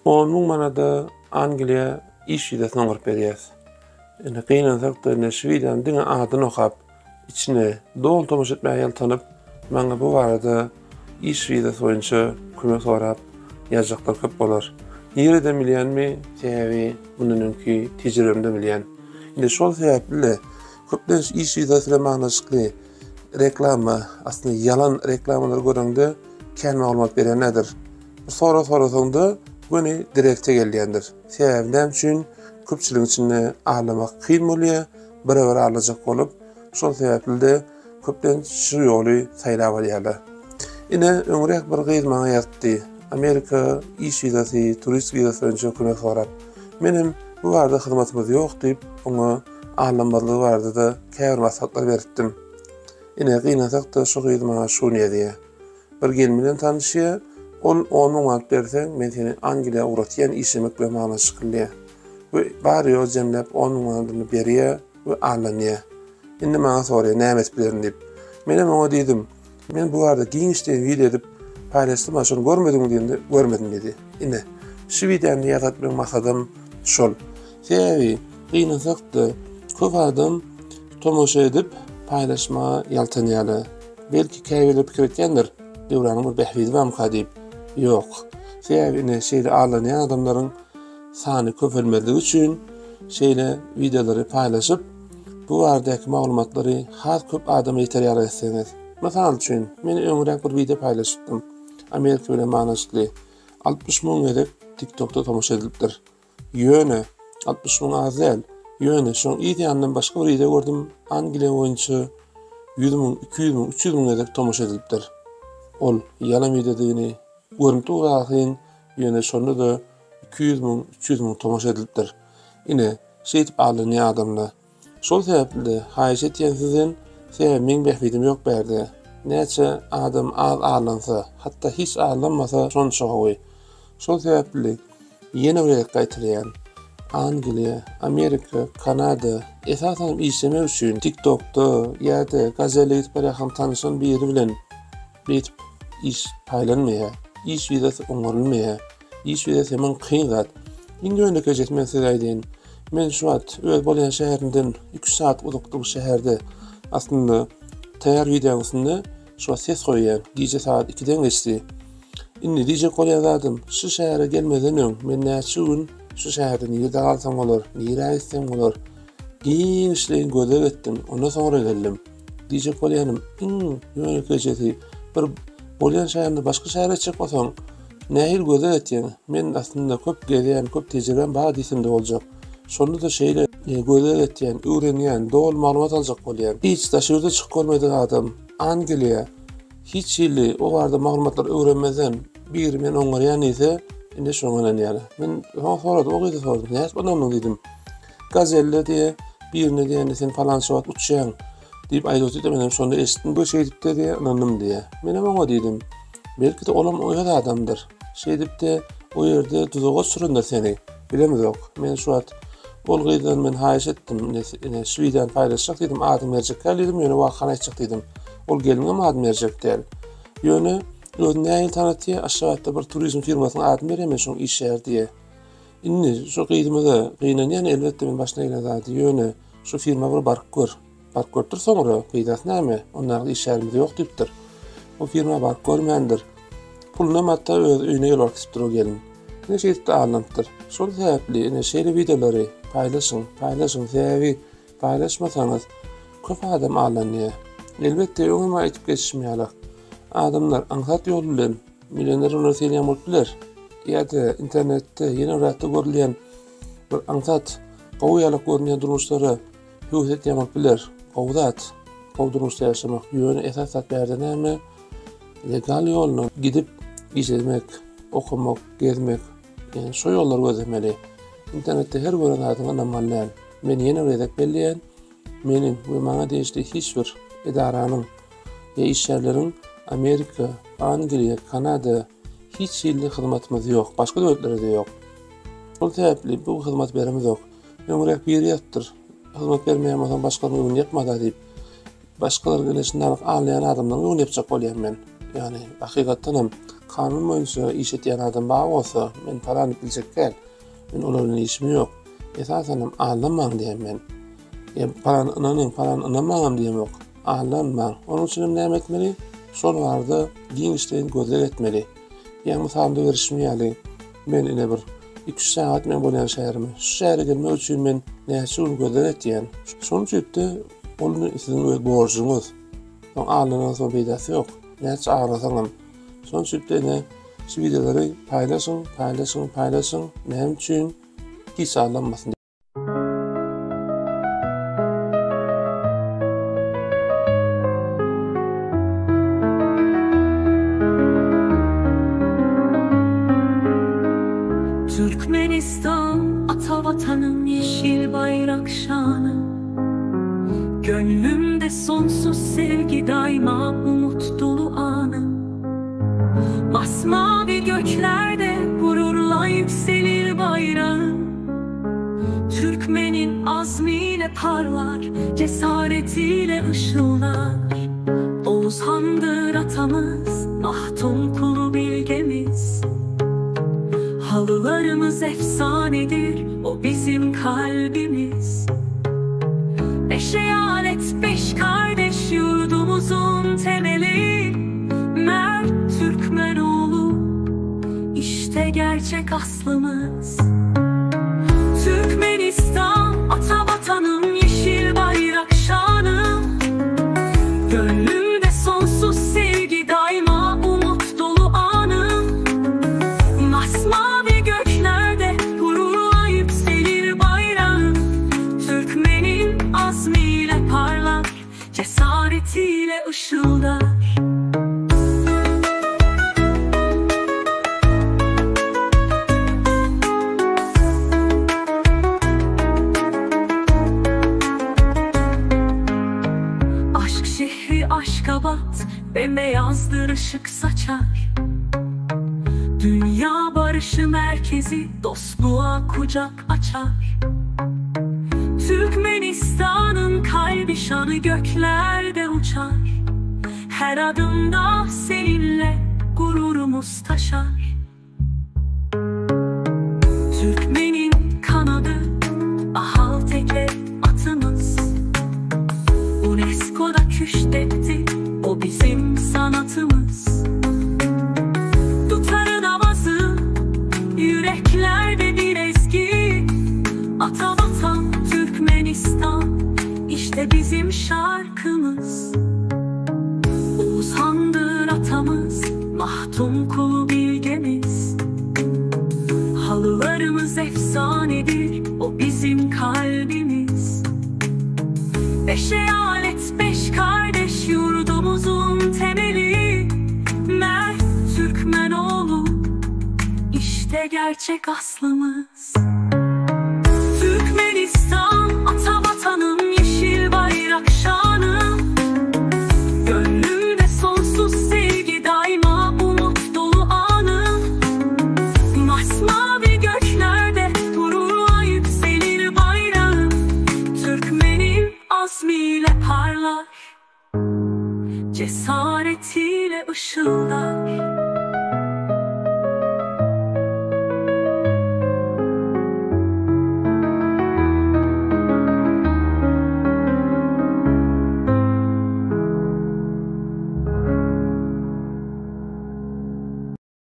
10,000 manada Angliýa iş wizasyny oňaryp berýäs. Indi gynansak-da indi şu wideony diňe adyny okap, içine doly tomaşa etmäge ýaltanyp, maňa bu barada iş wizasy boýunça kömek sorap ýazjaklar köp bolar. Nireden bilýänmi? Sebäbi mundan öňki tejribemden bilýän. Indi şol sebäpli-de köplenç iş wizasy bilen baglanyşykly reklama, aslynda ýalan reklamalary göreňde kän maglumat berýän nädir? Bir sorag sorasaňda göni direkte gelýändir. Sebäbi näme üçin? Köpçüligiň içinde aglamak kyn bolýar, bire-bir aglajak bolup, şol sebäpli-de köplenç şu ýoly saýlap alýarlar. Ine, öňräk bir gyz maňa ýazypdy, Amerika iş wizasy, turist wizasy boýunça kömek sorap. Menem bu barada hyzmatymyz ýok diýip, oňa aldanmazlygy barada-da käbir maslahatlar beripdim. Ine, gynansak-da şu gyz maňa şuny ýazýar. Bir gelin bilen tanyşýar. Ol 10,000 manat berseň, men seni Angliýa ugratýan işlemek bilen baglanyşykly. We bary-ýogy jemläp 10,000 manadyny berýär we aldanýar. Indi maňa soraýar, näme edip bilerin diýip. Menem oňa diýdim, men bu barada giňişleýin wideo edip paýlaşdym, a şony görmediňmi diýende, görmedim diýdi. Ine, şu wideony ýazat meň maksadym şol. Sebäbi gynansak-da, köp adam tomaşa edip paýlaşmaga ýaltanýarlar. Belki käbirleri pikir etýändir, Döwranyň bir bähbidi barmyka diýip. Ýok. Sebäbi ine şeýle aldanýan adamlaryň sany köpelmezligi üçin şeýle wideolary paýlaşyp, bu baradaky maglumatlary has köp adama ýeter ýaly etseňiz. Mysal üçin, men öňräk bir wideo paýlaşypdym. Amerika bilen baglanyşykly. 60 müň gezek TikTokda tomaşa edilipdir. Ýöne, 60 müň az däl. Ýöne, şoň yz ýanyndan başga bir wideo gördüm, Angliýa boýunça 100 müň, 200 müň, 300 müň gezek tomaşa edilipdir. Ol ýalan wideodygyny görnüp dur ahyryn, ýöne şonda-da 200 müň, 300 müň tomaşa edilipdir. Ine, şeýdip aldanýar adamlar. Şol sebäpli-de, haýyş etýän sizden, sebäbi meň bähbidim ýok bärde. Näçe adam az aldansa, hatda hiç aldanmasa şonça gowy. Şol sebäpli ýene bir gezek gaýtalaýan, Angliýa, Amerika, Kanada, esasanam işlemek üçin TikTokda ýa-da Gazelle gidip barýarkam tanyşan biri bilen beýdip iş paýlanmaýar, iş wizasy oňarylmaýar. Iş wizasy ýaman kyn zat. Iň ýönekeýjesi men size aýdaýyn. Men şu wagt öz bolýan şäherimden 2-3 saat uzakda bir şäherde aslynda taýýar wideonyň üstünde şu wagt ses goýýan. Gije sagat 2-den geçdi. Indi diýjek bolýan zadym, şu şähere gelmezden öň men näçe gün şu şäherde nirede galsam bolar, nirä gitsem bolar, giňişleýin gözleg etdim, ondan soňra geldim. Diýjek bolýanym, iň ýönekeýjesi, bir bolýan şäherinde başga şähere gitjek bolsaň, nähili gözleg etýäň? Men aslynda köp gezýän, köp tejribäm bar diýsem-de boljak. Şonda-da şeýle gözleg etýän, öwrenýän, doly maglumat aljak bolýan. Hiç daşary ýurda çykyp görmedik adam Angliýa hiç hili o barada maglumatlary öwrenmezden biri men oňarýan diýse, indi şoňa ynanýar. Men soň soradym, o gyza soradym, nädip ynandyň diýdim. Gazelle diýe, birine diýende sen palança wagt uçýaň diýip aýdyp otyrdy, menem şonda eşitdim, bu şeýdipde diýe, ynandym diýe. Menem oňa diýdim, belki-de olam öz adamdyr. Şeýdip-de o ýerde duzaga düşürendir seni. Bilemizok. Men şu wagt ol gyzdan men haýyş etdim, ine, ine şu wideony paýlaşjak diýdim, adyny berjek däl diýdim, ýöne wakany aýtjak diýdim. Ol gelniňem adyny berjek däl. Ýöne özüni nähili tanatýar, Aşgabatda bir turizm firmasynyň adyny berýär, men şoň işgäri diýýär. Indi şu gyzymyza gynanýan elbetde men başyna gelen zady, ýöne şu firma bir baryp gör. Baryp görüpdir soňra, peýdasy näme? Ondaky işgärimiz ýok diýipdir. O firma baryp görmändir. Pulunam hatda öz öýüne ýol alyp gitipdir o gelin. Ine şeýdip-de aldanypdyr. Şol sebäpli ine şeýle wideolary paýlaşyň, paýlaşyň sebäbi paýlaşmasaňyz köp adam aldanýar. Elbetde öňem aýdyp geçişim ýaly adamlar aňsat ýol bilen millioner bolar diýilýän bolup biler. Ýa-da internetde ýene bir zatda görülýän bir aňsat gowy ýaly görünýän durmuşlara höwes etýän bolup biler. Gowy zat. Gowy durmuşda ýaşamak. Ýöne esas zat bärde näme? Legal ýoluna gidip işlemek, okamak, gezmek. Ýani şo ýollary gözlemeli. Internetde her gören zadyňa ynanmaly däl. Men ýene bir gezek belleýän, meniň we maňa degişli hiç bir edaranyň ýa işgärleriň Amerika, Angliýa, Kanada hiç hili hyzmatymyz ýok. Başga döwletlere-de ýok. Şol sebäpli bu hyzmaty beremizok. Öňräk biri ýazypdyr. Hyzmat bermeýän bolsaň başgalaryň öňüni ýapma-da diýip. Başgalaryň ine şundalyk alýan adamlaryň öňüni ýapjak bolýan men. Ýagny hakykatdan hem. Kanun boýunça iş etýän adam bar bolsa, men palan diýip biljek däl. Men olar bilen işim ýok. Esasanam aldanmaň diýen men. Ýa palan ynanyň, palan ynanmaňam diýemok. Aldanmaň. Onuň üçin hem näme etmeli? Şol barada giňişleýin gözleg etmeli. Ýa mysalynda berişim ýaly, men ine bir 2-3 sagat men bolýan şäherime. Şu şähere gelmek üçin men näçe gün gözleg etýän. Şonuň üçin-de ol siziň öz borjuňyz. Soň aldandan soň peýdasy ýok. Näçe aglasaňam. Şonuň üçin-de ine şu wideolary paýlaşyň, paýlaşyň, paýlaşyň. Näme üçin? Hiç aldanmasyn. Türkmenistan ata watanym yeşil bayrak şanı Gönlümde sonsuz sevgi daima umut dolu anı Masmavi göklerde gururla yükselir bayrağım Türkmenin azmiyle parlar, cesaretiyle ışıldar Oğuz Han'dır atamız, Mahtun kulu bilgemiz Halılarımız efsanedir, o bizim kalbimiz Beş eyalet, beş kardeş yurdumuzun temeli Mert Türkmenoğlu, işte gerçek aslımız Türkmenistan, ata vatanım, yeşil bayrak şanım Gönlümde sonsuz sevgi daima umut dolu anım Masmavi göklerde gururla yükselir bayrağım Türkmenin azmiyle parlar, cesaretiyle ışıldar Aşk şehri Aşkabat bembeyazdır ışık saçar Dünya barışı merkezi dostluğa kucak açar Türkmenistan'ın kalbi şanı göklerde uçar Her adımda seninle gururumuz taşar Türkmenin kanadı Ahalteke atımız UNESCO'da küştetti o bizim sanatımız Dutarın avazı yüreklerde bir ezgi Ata vatan Türkmenistan işte bizim şarkımız Oğuz Han'dır atamız, Mahtun kulu bilgemiz Halılarımız efsanedir, o bizim kalbimiz Beş eyalet, beş kardeş yurdumuzun temeli Mert Türkmenoğlu, işte gerçek aslımız.